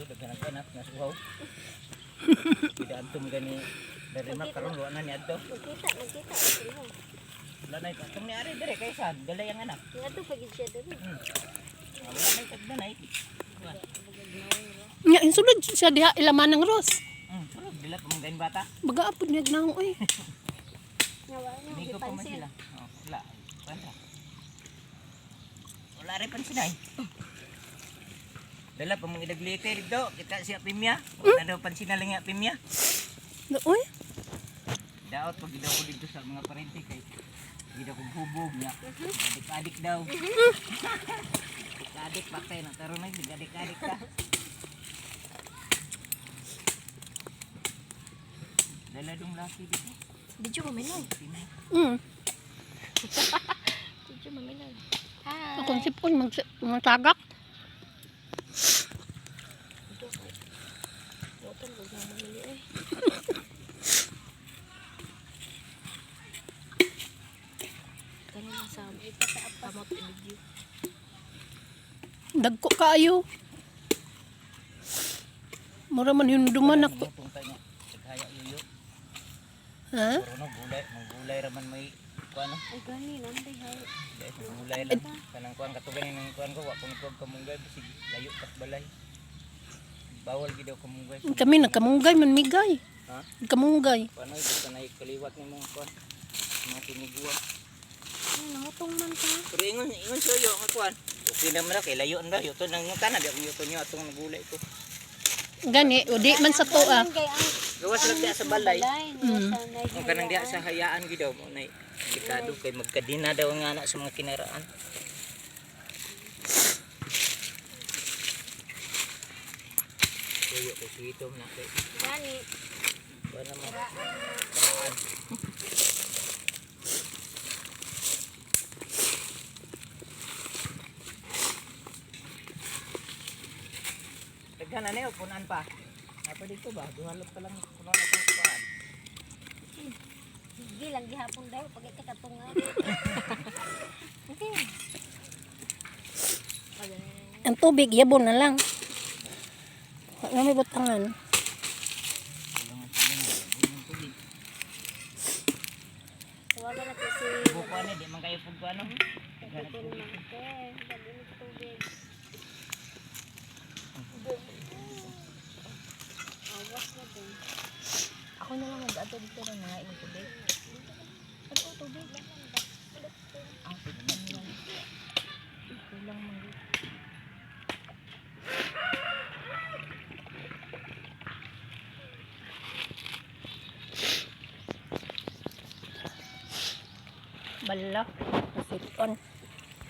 Ito daghan ang anak nga suhaw. Pida antum gani dari karon wa na ni adto. Magkita, magkita. Ano? Wala na ito. Atong ni ari dire kay sad dalay ang anak. Nga to pagid siya diri. Ah, wala na tagdanay. Nya insulod siya diha ilaman ng ros. Sulod dila pa man bata. Baga apod niya gnaong oy. Nga wala na Migo pa man gipansin. sila. Oh, wala. Wala. Wala rin pansin ay. Dala pa mong idaglite dito. Kita siya pimya. Wala daw pansin na lang ya pimya. Oy. Daot pag daw ko dito sa mga parente kay hindi daw kong hubog niya. Adik-adik daw. Adik patay na taro na adik-adik ka. Dala dong laki dito. Video maminoy. Pinay. Video maminoy. Hi. Akong sipon mag magtagak. Buotan ko na mamili eh. Ganun lang sa kamot video. Dagko kaayo. Mura man hinduman ako. Punta niya. Naghaya yuyo. Ha? Puro no gulay, manggulay raman may kuan. Ay gani nanday hay. Dahil gulay lang. Kanang kuan katugan ng kuan ko wa kung kuan kamunggay bisig layo pas balay. Bawal gid daw kamunggay. Kami nagkamunggay man migay. Ha? Kamunggay. Kuan oy basta na kaliwat ni mong kuan. Mga tiniguan. Ay nangutong man ta. Pero ingon ingon suyo nga kuan. Okay naman na kay layo na yuto nang tanan di akong yuto niyo atong nagulay ko. Gani, o di man sa toa. Kay ang Gawas lang diya sa balay. mm. Kung kanang diya sa hayaan gid daw mo nay delikado kay magkadina daw ang anak sa mga kinaraan. Suyo kay suwito na kay Gani. kuan naman. Paraan. Daghan na niyo, punan pa. Apa dito ba? Duhalot pa lang punan na itong kuan. Sige lang gihapon daw pag ikatungan. Hindi. Ang tubig, yabon na lang. Wala may butangan. Tawagan natin si Buko ani di man kayo pug ano. Kapitan Mante. Dali ng tubig. Awas na din. Ako na lang mag-ato dito ng mga imong tubig. Ano tubig? Ah, kulang. Kulang man gud. Bala. Sipon.